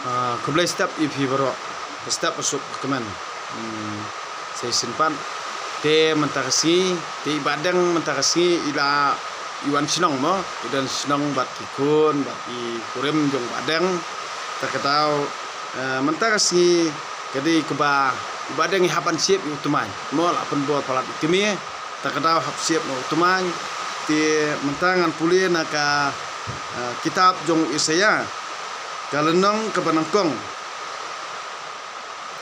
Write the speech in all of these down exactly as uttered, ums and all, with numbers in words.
Ah, khublei step ïa phi baroh. Step ba suk kmen. Hmm, sa shisien pat. Te mynta ka sngi, te i Bahdeng mynta ka sngi i la i wan shnong mo, i don shnong bad ki khun, bad i kurim jong Bahdeng. Te ka daw, eh, mynta ka sngi ka dei kaba i Bahdeng i hap ban ship ïa u tmaiñ. Mo la pynbor palat ïa u tmaiñ. Te ka daw hap ship ïa u tmaiñ. Te mynta ngan pule na ka, eh, kitab jong Isaiah. Ka lynnong kaba nyngkong.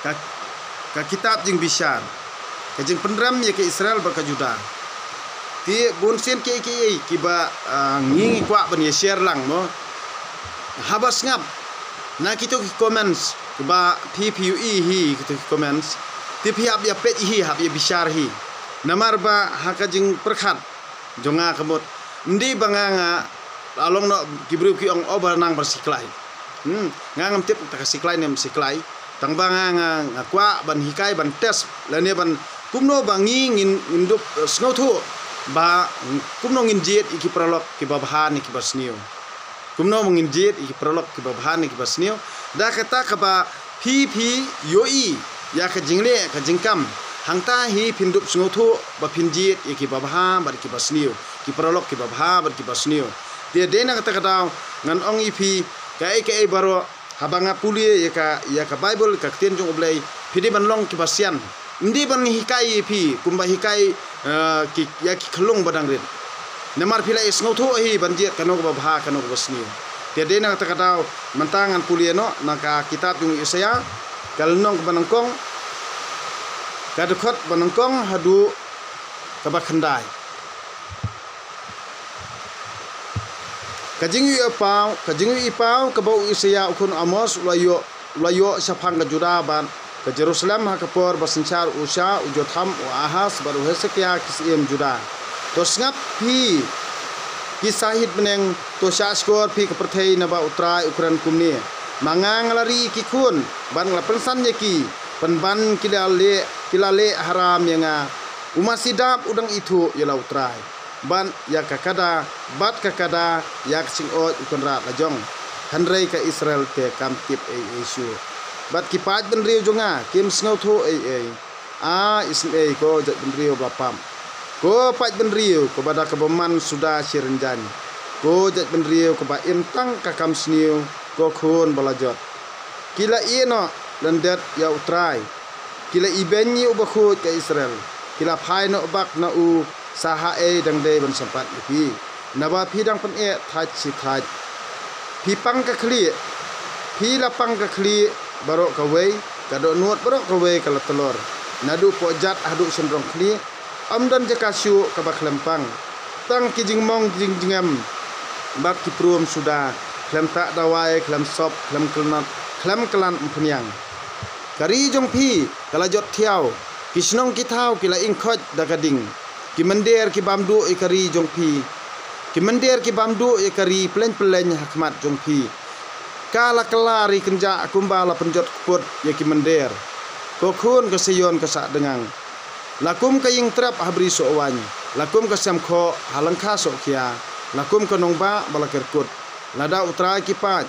Ka, ka kitab jingbishar. Ka jingpynrem ïa ka Israel bad ka Judah. Te bun sien kiei kiei kiba, ah, ngi ngi kwah ban ïa share lang mo. Haba sngap na kito ki comments kiba phi phi ïohi hi kito ki comments. Te phi hap ïa peit hi, hap ïa bishar hi. Namar ba ha ka jingpyrkhat jong nga ka mut. Ym dei ba nga nga la long noh ki briew ki ong, oh, ba nang ban siklai. Hmm, nga ngam tip ta ka siklai ne ym siklai. Tang ba nga nga, nga kwah ban hikai, ban test lane ban kumno ba ngi ngin, ngin dup, eh, sngewthuh ba kumno ngin jied ïa ki paralok kiba bha ne kiba sniew. Kumno ba ngin jied ïa ki paralok kiba bha ne kiba sniew. Da kata kaba phi phi ïohi ïa ka jingleh ka jingkam. Hangta hi phin dup sngewthuh ba phin jied ïa kiba bha bad kiba sniew. Ki paralok kiba bha bad kiba sniew. Te dei na kata ka daw ngan ong ïa phi kaei kaei baroh haba nga pule ïa ka, ïa ka Bible, ka ktien jong U Blei, phi dei ban long kiba sian. Ym dei ban hikai ïa phi kumba hikai, eh, ki, ïa ki khyllung ba dang rit. Namar phi la ïa sngewthuh hi ban jied kano kaba bha kano kaba sniew. Te dei na kata ka daw mynta ngan pule noh na ka kitab jong Isaiah, ka lynnong kaba nyngkong, ka dkhot ba nyngkong haduh kaba khyndai. Ka jingïohi paw, ka jingïohi paw kaba u Isaiah u khun Amos u la ïoh, u la ïoh shaphang ka Judah bad ka Jerusalem ha ka por ba synshar u Usha, u Jotham, u Ahaz bad u Hesekiah ki syiem Judah. To sngap phi ki sahit bneng, to shahshkor phi ka pyrthei, naba U Trai u kren kumne: Ma nga nga la ri ïa ki khun bad nga la pynsan ïa ki, pynban ki la leh, ki la leh haram ïa nga. U masi dap u dang ithuh ïa la U Trai, bad ïa ka kada, bad ka kada ïa ka shingoit u kynrad lajong. Hynrei ka Israel te kam tip ei ei shuh, bad ki paid bynriew jong nga kim sngewthuh ei ei. A isynei, ko jaid bynriew ba la pap, ko paid bynriew kaba da ka bymman suda shi rynjang, ko jaid bynriew kaba im tang ka kam sniew, ko khun ba la jot. Ki la ïeh noh lyndet ïa U Trai. Ki la ibeiñ ïa u bakhuid ka Israel. Ki la phai noh bak na u, sa ha ei dang dei ban sympat ïa phi, naba phi dang pyneh thait shi thait. Phi pang ka khlieh, phi la pang ka khlieh baroh kawei, ka dohnud baroh kawei ka la tlor. Naduh pohjat haduh shynrong khlieh, ym don jaka shuh kaba khlem pang. Tang ki jingmong jingjngem bad ki prum suda, khlem tah dawai, khlem sop, khlem kyllat, khlem kyllat umphniang. Ka ri jong phi ka la jot thiaw, ki shnong ki thaw ki la ing khoit da ka ding. Ki mynder ki bam duh ïa ka ri jong phi, ki mynder ki bam duh ïa ka ri pyllein pyllein ha khmat jong phi. Ka la kylla ri kynjah kumba la pynjot kput ïa ki mynder. Ko khun ka Sion ka sah dngang. La kum ka ïing trep ha bri soh waiñ, la kum ka sem khoh ha lyngkha soh khia, la kum ka nongbah ba la kyrkut. Lada U Trai ki paid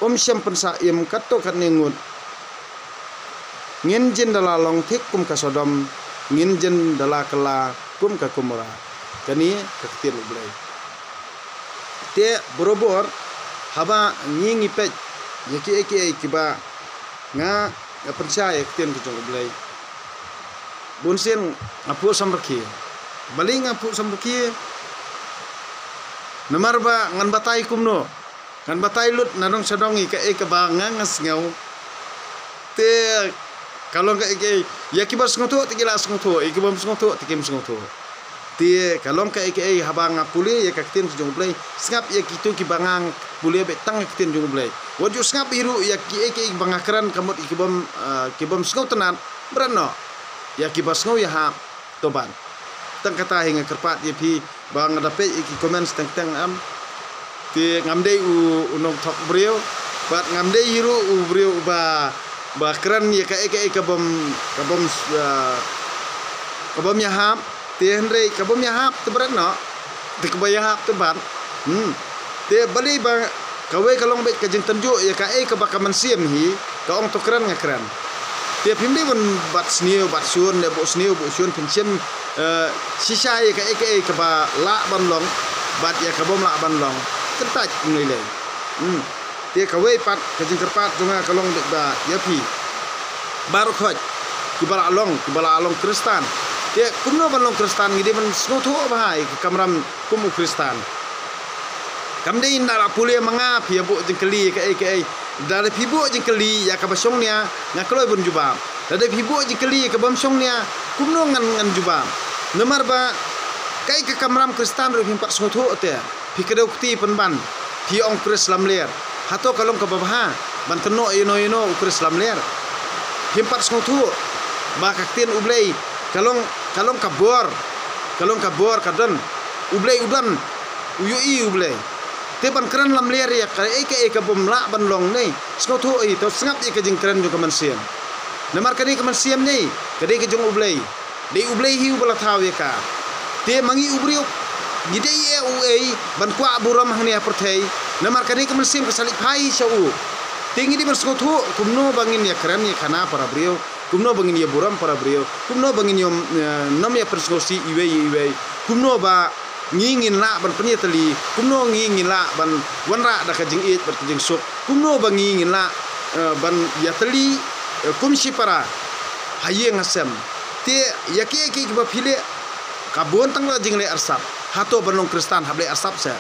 um shym pynsah im katto katne ngut, ngin jin da la long thik kum ka Sodom, ngin jin da la kylla kum ka Gomorrah. Kane ka ktien U Blei. Te barabor haba ngi ngi peit ïa kiei kiei kiba nga, nga pynshai ïa ka ktien ka jong U Blei, bun sien nga phuh samrkhie. Balei nga phuh samrkhie? Namar ba ngan batai kumno? Ngan batai lut na dong sha dong ïa kaei kaba nga nga sngew. Te ka long kaei kaei, ïa kiba sngewthuh te ki la sngewthuh, ïa kiba ym sngewthuh te kim sngewthuh. Te ka long kaei kaei haba nga pule ïa ka ktien ka jong U Blei, sngap ïa kito kiba nga pule beit tang ka ktien jong U Blei. Wat ju sngap hi ruh ïa kiei kiei ba nga kren ka mut ïa kibym, ah, kibym sngewtynnat, bret noh. Ïa kiba sngew ïahap to ban. Tang kata hi nga kyrpad ïa phi ba nga da peit ïa ki comments teng teng, em. Te ngam dei u, u nongthok briew, bad ngam dei hi ruh u briew uba, ba kren ïa kaei kaei kabym, kabym, ah, kabym ïahap. Te hynrei kabym ïahap te bret noh, te kaba ïahap te ban. Hmm. Te balei ba Kawei ka long beit ka jingtynjuh ïa kaei kaba ka mynsiem hi ka ong to kren nga kren. Te phim dei ban bat sniew bat shun ne buh sniew buh shun phin shem, eh, shisha ïa kaei kaei kaba lah ban long bad ïa kabym lah ban long. Kyntait ym lei lei. Hmm. Te kawei pat ka jingkyrpad jong nga ka long beit ba ïa phi baroh khoit kiba la long, kiba la long Khristan. Te kumno ban long Khristan, ngi dei ban sngewthuh bha ïa ka kamram kum u Khristan. Kam dei ynda la pule ma nga phi ïa buh jingkylli ïa kaei kaei. Lada phi buh jingkylli ïa kaba shongnia nga kloi ban jubab. Lada phi buh jingkylli ïa kabym shongnia kumno ngan, ngan jubab. Namar ba kaei ka kamram Khristan ruh phim pat sngewthuh te. Phi kdew kti pynban. Phi ong Khrist lamler. Hato ka long kaba bha ban kynnoh ïano ïano u Khrist lamler? Phim pat sngewthuh ba ka ktien U Blei ka long, ka long ka bor. Ka long ka bor ka don. U Blei u don. U ïohi U Blei. Te ban kren lamler ïa kaei kaei kabym lah ban long ne. Sngewthuh ïa, to sngap ïa ka jingkren jong ka mynsiem. Namar kane ka mynsiem ne ka dei ka jong U Blei. Dei U Blei hi uba la thaw ïa ka. Te ma ngi u briew ngi dei ïa u ei ban kwah burom hangne ha pyrthei. Namar kane ka mynsiem ka sa leit phai sha u. Te ngi dei ban sngewthuh kumno ba ngin ïa kren ïa khana para briew. Kumno ba ngin ïa burom para briew. Kumno ba ngin ïa, eh, nym ïa pynsngewsih iwei ïa iwei. Kumno ba ngi ngin lah ban pynïatylli, kumno ngi ngin lah ban wanrah da ka jingïeit bad ka jingsuk, kumno ba ngi ngin lah, eh, ban ïatylli, eh, kum shipara ha ïing ha sem. Te ïa kiei kiei kiba phi leh ka bun tang la jingleh arsap. Hato ban long Khristan hap leh arsap se?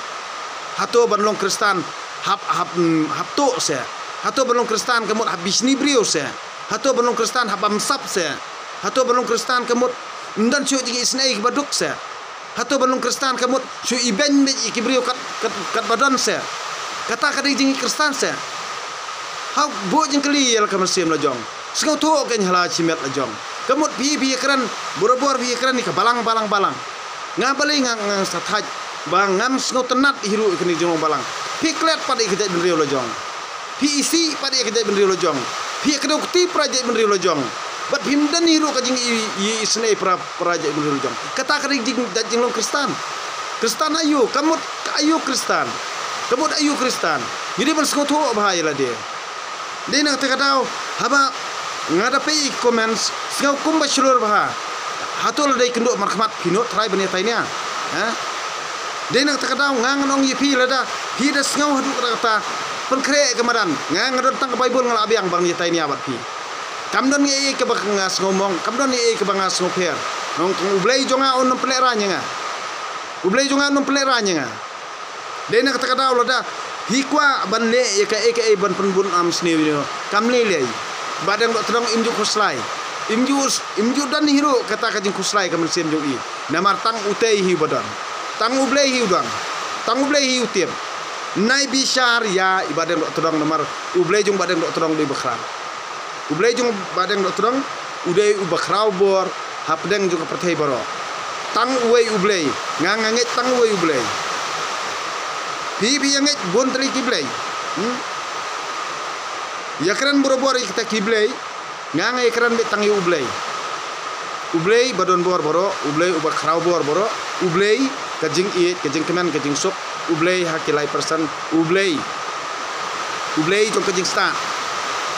Hato ban long Khristan hap, hap, mm, hap tuh se? Hato ban long Khristan ka mut hap bishni briew se? Hato ban long Khristan hap bam sap se? Hato ban long Khristan ka mut ym don shuh jingïasnei kiba duk se? Hato ban long Khristan ka mut shu ibeiñ beit ïa ki briew kat, kat, katba don se? Kata ka dei jingïeit Khristan se? Ha buh jingkylli ïa la ka mynsiem la jong. Sngewthuh kein ha la shimet la jong. Ka mut phi, phi ïa kren, borabor phi ïa kren ïa ka balang, balang, balang. Nga balei nga, nga sa thait ba ngam sngewtynnat hi ruh ïa kane ka jinglong balang. Phi klet pat ïa ka jaitbynriew la jong. Phi isih pat ïa ka jaitbynriew la jong. Phi ïa kdew kti para jaitbynriew la jong. Bad phim don hi ruh ka jingï, ï, isnei para, para jaitbynriew la jong. Kata ka dei jing, jait jinglong Khristan. Khristan aïu, ka mut aïu Khristan. Ka mut aïu Khristan. Ngi dei ban sngewthuh bha ïa lade. Dei na kata ka daw haba nga da peit ïa ki comments sngew kumba shlur bha. Hato la dei kynduh markhmat phi nud trai ban ïatai nia? Ha? Dei na kata ka daw nga ngan ong ïa phi lada phi da sngew haduh katta katta, pynkhreh ïa ka madan. Nga nga don tang ka Baibl nga la biang ban ïatai nia bad phi. Kam don ei ei kaba nga sngew mong, kam don ei ei kaba nga sngew pher. Nga ong tang U Blei jong nga un ym pynlehraiñ ïa nga. U Blei jong nga un ym pynlehraiñ ïa nga. Dei na kata ka daw lada phi kwah ban leh ïa kaei kaei ban pynbun arsniew ïa u, kam lei lei. Bahdeng Dohtdong im ju khuslai. Im ju, im ju don hi ruh kata ka jingkhuslai ka mynsiem jong i. Namar tang utei hi uba don. Tang U Blei hi u don. Tang U Blei hi u tip. Nai bishar ïa i Bahdeng Dohtdong namar U Blei jong Bahdeng Dohtdong u dei uba khraw. U Blei jong Bahdeng Dohtdong u dei uba khraw bor hapdeng jong ka pyrthei baroh. Tang uwei U Blei, nga nga ngeit tang uwei U Blei. Phi phi ïa ngeit bun tylli ki blei. Hmm? Ïa kren borabor ïa kita ki blei, nga nga ïa kren beit tang ïa U Blei. U Blei ba don bor baroh, U Blei uba khraw bor baroh, U Blei ka jingïeit, ka jingkmen, ka jingsuk, U Blei ha ki lai persen, U Blei. U Blei jong ka jingstad.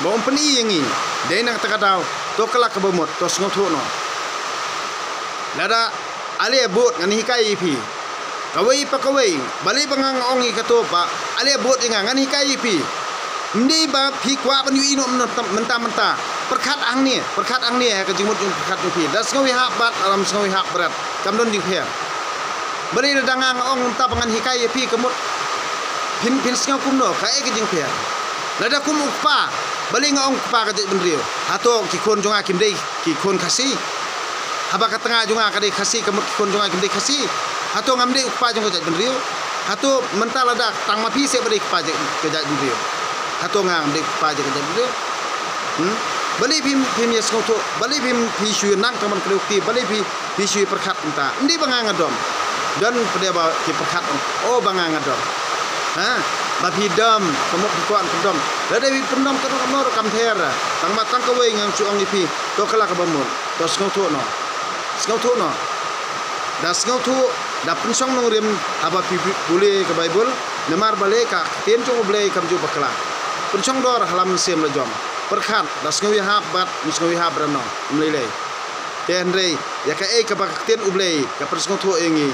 Ba um pyni ïa ngi, dei na kata ka daw, to kylla kaba mut, to sngewthuh noh. Lada ale bud ngan hikai ïa phi. Kawei pa kawei, balei ba nga nga ong ïa kato ba ale bud ïa nga ngan hikai ïa phi. Ym dei ba phi kwah ban ïohi noh mynta mynta. Pyrkhat hangne, pyrkhat hangne ha ka jingmut jong pyrkhat jong phi. Da sngew ïahap bad, da sngew ïahap bret. Kam don jingpher. Balei lada nga nga ong mynta ba ngan hikai ïa phi ka mut phin, phin sngew kumno, kaei ka jingpher? Lada kum u kpa, balei nga ong kpa ka jaitbynriew? Hato ki khun jong nga kim dei ki khun Khasi? Haba ka tnga jong nga ka dei Khasi ka mut ki khun jong nga kim dei Khasi? Hato ngam dei u kpa jong ka jaitbynriew? Hato mynta lada tang ma phi seh ba dei kpa jong ka jaitbynriew? Hato nga ngam dei u kpa jong ka jaitbynriew? Hmm? Balei phim, phim ïa sngewthuh, balei phim phi shu ïa nang tang ban kdew kti, balei phi, phi shu ïa pyrkhat mynta. Ym dei ba nga nga dom. Don pat de ba ki pyrkhat ong, oh ba nga nga dom. Ha? Ba phi dom, ka mut phi kwah pyndom. Lada phi pyndom ka dom ka mut kam pher. Tang ba tang kawei ngan shu ong ïa phi, to kylla kaba mut. To sngewthuh noh. Sngewthuh noh. Da sngewthuh, da pynshong nongrim, haba phi, phi pule ka Baibl, Namar balei ka ktien jong U Blei kam ju bakla. Pynshong dor ha la mynsiem la jong. Pyrkhat, da sngew ïahap bad, sngew ïahap bad noh, ym lei lei. Te hynrei, ïa kaei kaba ka ktien U Blei, ka pynsngewthuh ïa ngi.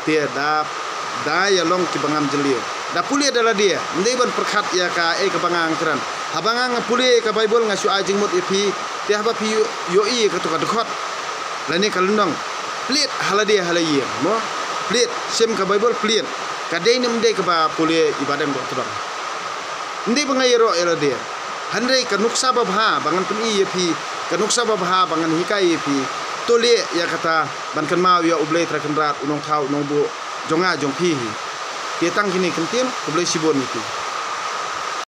Te da, da ïalong kiba ngam jylliew. Da pule da lade, ym dei ban pyrkhat ïa kaei kaba nga kren. Haba nga pule ka Baibl nga shu ai jingmut ïa phi, te haba phi ïoh, ïohi ïa kato ka dkhot. Lane ka lynnong. Plie ha lade ha la ïing, mo? Plie, shim ka Baibl plie. Ka dei ne ym dei kaba pule iba dang doh tdong. Ym dei ba nga ïaroh ïa lade. Hynrei ka nuksa babha, ba ngan pyni ïa phi. Ka nuksa babha, ba ngan hikai ïa phi. To leh ïa kata, ban kynmaw ïa U Blei Trai Kynrad, U Nongthaw, U Nongbuh, jong nga jong phi hi. Te tang kine ki ktien, khublei shibun ïa phi.